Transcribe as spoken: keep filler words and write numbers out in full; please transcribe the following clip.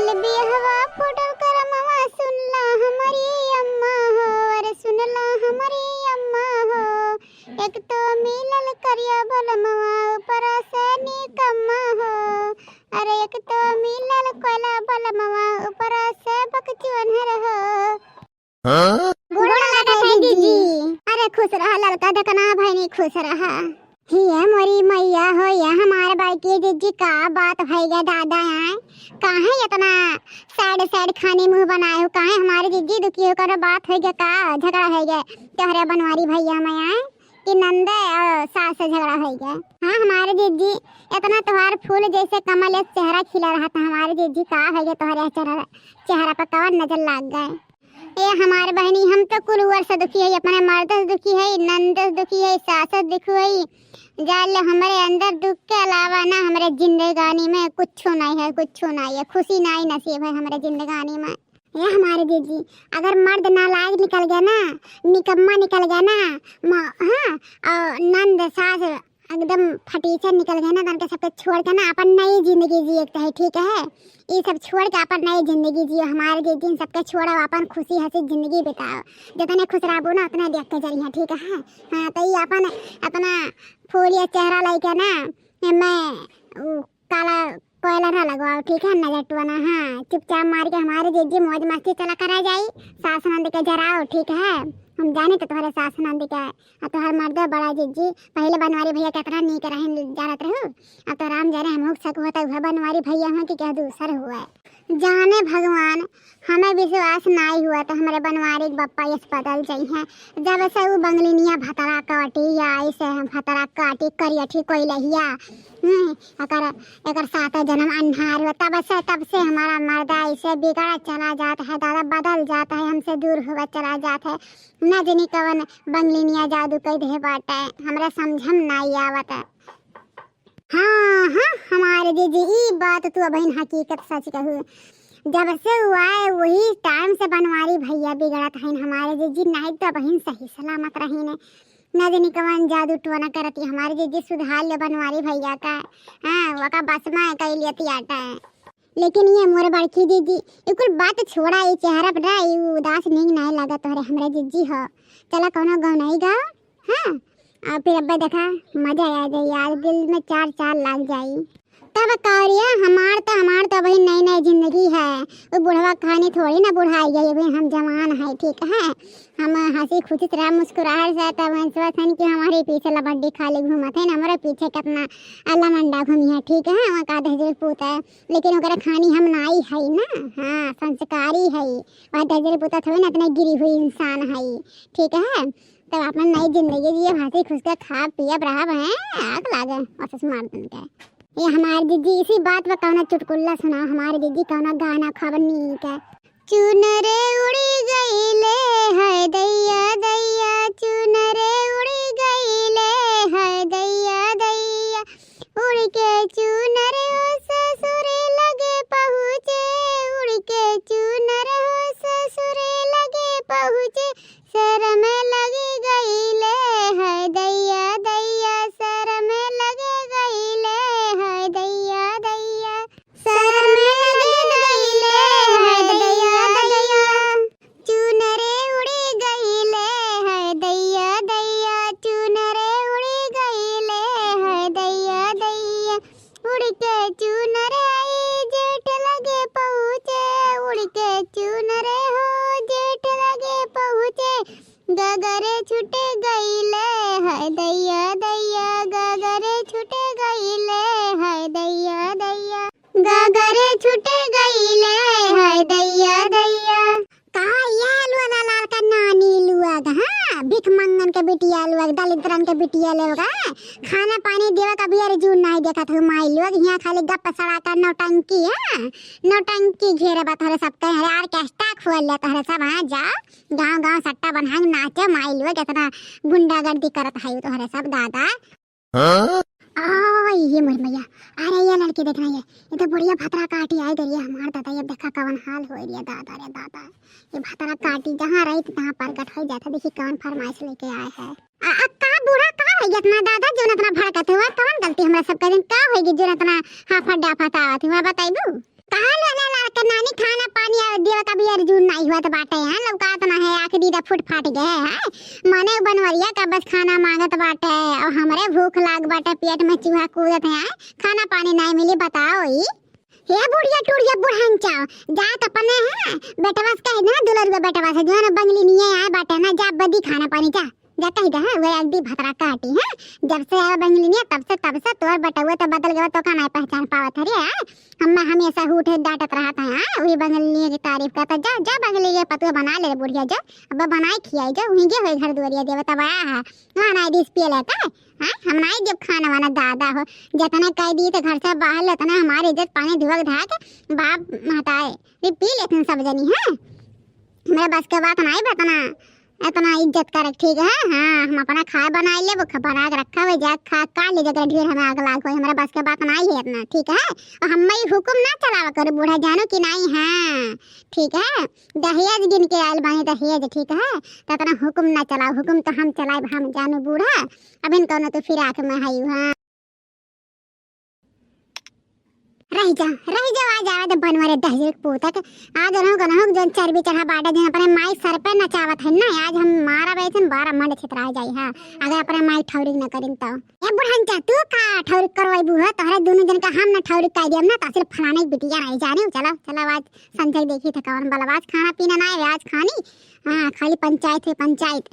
बियहवा फूटल करमवा, सुनला हमरी अम्मा हो, अरे सुनला हमरी अम्मा हो। एक तो मिलल करिया बलमवा, ऊपर से निकम्मा हो, अरे एक तो मिलल कोयला बलमवा, ऊपर से बकचोन्हर हो। हाँ? गोड़ लागत है जीजी। अरे खुश रहा ललका ढकना भैनी, खुश रहा। हिया मोरी मैया हो, या हमार बड़की जीजी, का बात भइगा दादा आय? काहे इतना sad sad खानी मुँह बनाए हो? काहे हमारे जीजी दुखी हो? कौनो बात होइगा का? झगड़ा होइगा तोहरे बनवारी भैया में आय? कि नंदे और सास से झगड़ा होइगा? हाँ हमारे जीजी, इतना तोहार फूल जैसे कमल एक चेहरा खिला रहा था हमारे जीजी, का होइगा तोहरे चेहरा, चेहरा पर कवन नजर लाग गए? ए हमार बहनी, हम तो कुल ऊपर से दुखी है, अपने मर्द से दुखी है, नंद से दुखी है, सास से दुखी है। जान ले, हमरे अंदर दुख के अलावा ना हमरे जिंदगानी में कुछो नहीं है, कुछो नहीं है, खुशी नहीं नसीब है हमरे जिंदगानी में। ए हमारे जीजी, अगर मर्द नालायक निकल गया ना, निकम्मा निकल गया ना, म-, हाँ, और नंद सास एकदम फटीचर निकल गए ना, तनके सबके छोड़ के ना अपन नई जिंदगी जिए के चाही, ठीक है? ये सब छोड़ के अपन नई जिंदगी जियो हमारे जीजी, इन सबके छोड़ो, अपन खुशी हंसी जिंदगी बिताओ। जितने खुश रहबो ना उतने देख के जरिया, ठीक है? हाँ, तो ये अपन अपना फूलिया चेहरा लेके ना मैं उ काला कोयला ना लगवाओ, ठीक है? नजर टुआना, हाँ, चुपचाप मार के हमारे जीजी मौज मस्ती चला करा जाई, सास नंद के जराओ, ठीक है? हम जाने तो तुम्हारे सास नंद के आ तोहार मर्दे बड़ा जीजी, पहिले बनवारी भैया केतना नीक रहिन, जानत रहू? अब तो राम जाने हमहू के शक होता, उहे बनवारी भैया हुआ कि केहू दूसर हुआ। जाने भगवान, हमें विश्वास नाई हुआ तो हमरे बनवारी के बप्पा यस बदल जइहें। जब से उ बंगलिनिया भतरा काटी, या ऐसे हम भतरा काटी करियठी कोई लहिया, हम्म, एकर, एकर सात जन्म अन्हार हुआ, तब से, तब से हमारा मर्दा ऐसे बिगड़ा चला जात है, दादा बदल जात है, हमसे दूर हुआ चला जात है। ना जानी कवन बंगलिनिया जादू कइ दे बाटे, हमरा समझम नाई आवत। हाँ, हाँ, हमारे जीजी, ई बात तू अबहिन हकीकत सच कहू। जब से उ आए, वही टाइम से बनवारी भैया बिगड़त हइन हमारे जीजी, नहीं तो अबहिन सही सलामत रहीन। ना जानी कवन जादू टोना करती हमारे जीजी, सुधार ले बनवारी भैया का। हाँ, वका बस में कइ लेती आटा है। लेकिन ये मोर बड़की जीजी, ई कुल बात छोड़ा, ई चेहरा पर ना, ई उदास नीक नाय लागत तोहरे हमरा जीजी हो। चला कौनो गौनाई गाओ, हाँ? आ फिर अब्बे देखा, मजा आ जाई, आज दिल में चार चार लाग जाई। तब कौरिया, हमार तो, हमार तो अबही नई नई जिंदगी है, वो बुढ़वा खानी थोड़ी ना बुढ़ाई गई, अबही हम जवान है, ठीक है? हम हंसी खुशी से रह, मुस्कुराहट से, तब हम सोचन कि हमारे पीछे लबड्डी खाली घूमत है ना, हमारे पीछे कितना अल्ला मंडा घूमी है, ठीक है? वहाँ का दहेज पूत है, लेकिन ओकरा खानी हम नाई हई ना, हाँ, संस्कारी हई। वह दजरे पुता थोड़ी ना इतना गिरी हुई इंसान हई, ठीक है? तब अपन नई जिंदगी जिए, हंसी खुश के खाब पियब रहब हैं, आग लागे, बस मार दन के। ये हमार जीजी, इसी बात पर कौनो चुटकुल्ला सुनाओ, हमार जीजी कौनो गाना खूब नीक है। चुनरे उड़ी गईले है दैया दैया, चुनरे उड़ी गईले है दैया दैया। उड़ के चुनर ओ ससुर लगे पहुँचे, उड़ के चुनर ओ ससुर लगे पहुँचे, शरम लग गईले है दैया दैया, शरम लग गईले है दैया दैया, शरम लग गईले है दैया दैया। चुनरे उड़ी गईले है दैया दैया, चुनरे उड़ी गईले है दैया दैया। उड़ के चुनर आई जेठ लगे पहुँचे, उड़ के चुनर हो जेठ लगे पहुँचे। गगरे छूट गईले है दैया दैया, गगरे छूट गईले है दैया दैया। गगरे छूट गईले है दैया दैया। कहा ये लुआ लाल का नानी लुआ का, हाँ, भिख मंगन के बिटिया लुआ, दलिद्रन के बिटिया लुआ का, खाना पानी देवा का भी अर्जुन नहीं देखत हो माई लुआ, यहाँ खाली गप सड़ा का नौटंकी, हाँ, नौटंकी घेरे बा तोहरे सब कहीं, अरे orchestra खोल ले तोहरे सब, हाँ, जाओ गाँव गाँव सट्टा बन्हाई नाचे माई लुआ, कितना गुंडागर्दी करत है तोहरे सब दादा। हाँ? आ, ये मोर मैया। अरे ये लड़की देखना ये, ये तो बुढ़िया भतरा काटी आई दे रही है हमार दादा, ये देखा कवन हाल हो रही है दादा रे दादा। ये भतरा काटी जहाँ रही तो तहाँ प्रकट हो जाता, देखी कवन फरमाइश लेके आए है। आ, आ, का बूढ़ा का है इतना दादा जो इतना भड़कत हुआ, कवन गलती हमरा सब करें, का होगी जो इतना हाफा डाफा आवत हुआ, बताइबू? कहाँ लो ना लड़का नानी, खाना पानी और देवे का भी अर्जुन नाहीं हुआ तो बाटे हैं, लौकात ना है, आँख दीदा फूट फाट गए हैं। मने बनवरिया का बस खाना मांगत बाटे, और हमरे भूख लाग बाटे, पेट में चूहा कूदत है, खाना पानी नाहीं मिली, बताओ ई। हे बुढ़िया टुढ़िया बुढ़न चाव, जात अपने हैं, बेटवा से कह देना, दुलरुआ बेटवा से, जो है ना बंगली निये आए बाटे ना, जा बदी खाना पानी जा। जा कहि दे, हाँ, वह एक दी भतरा काटी, हाँ? जब से आवा बंगलिनिया, तब से, तब से तोर बटउआ तो बदल गवा, तो का नाहीं पहचान पावत हरे, हाँ? हम हमेसा उठे डांटत रहत है, हाँ? वही बंगलिनिया की तारीफ करता, जा, जा बंगली के पतुआ बना ले रे बुढ़िया, जा। अब बनाई खियाई, जा, वहीं गे होई घर दुआरिया देवे, तब आया है। वहाँ नाहीं दिस पिए लेता है, हाँ? हम नाहीं देब खाना वाना दादा हो, जतने कह दी तो घर से बाहर ले, उतने हमारी इज्जत पानी धुआ धाक, बाप महताए, रे पी लेथिन सब जनी, हाँ? हमरा बस के बात नाहीं बा इतना, इतना इज्जत करे, ठीक है? हाँ, हम अपना खाए बनाए लेबो, ख-, बना के रखा हुआ, जा खा, खा ले, जगह ढेर हमें आग लाग होई, हमरा बस के बात नाहीं है इतना, ठीक है? और हम ई हुकुम ना चलावा करो बूढ़ा, जानो कि नाहीं? हाँ, ठीक है? दहेज गिन के आयल बानी, दहेज, ठीक है? तो इतना हुकुम ना चलाओ, हुकुम तो हम चलाए, हम जानो बूढ़ा, अब इन कौनो तो फिराक में है, हाँ। रहि जा, रहि जा, आज आवे दे बनवरे दहेज पूतक। आज रहूं गनहूं जौन चर्बी चढ़ा बाटे, जिन अपने माई सर पे नचावत है ना, आज हम मारा बैठन बारह मंड छितरा जाई है, अगर अपने माई ठौरी न करिन तो। ए बुढ़नचा, तू का ठौरी करवाई बू है? तोहरे दोनों जन का हम न ठौरी कर दियम ना, तो सिर्फ फलाने की बिटिया रह जाने। चलो, चलो, आज संजय देखी थे कौन बलवाज, खाना पीना ना है आज खानी। हाँ, खाली पंचायत है, पंचायत।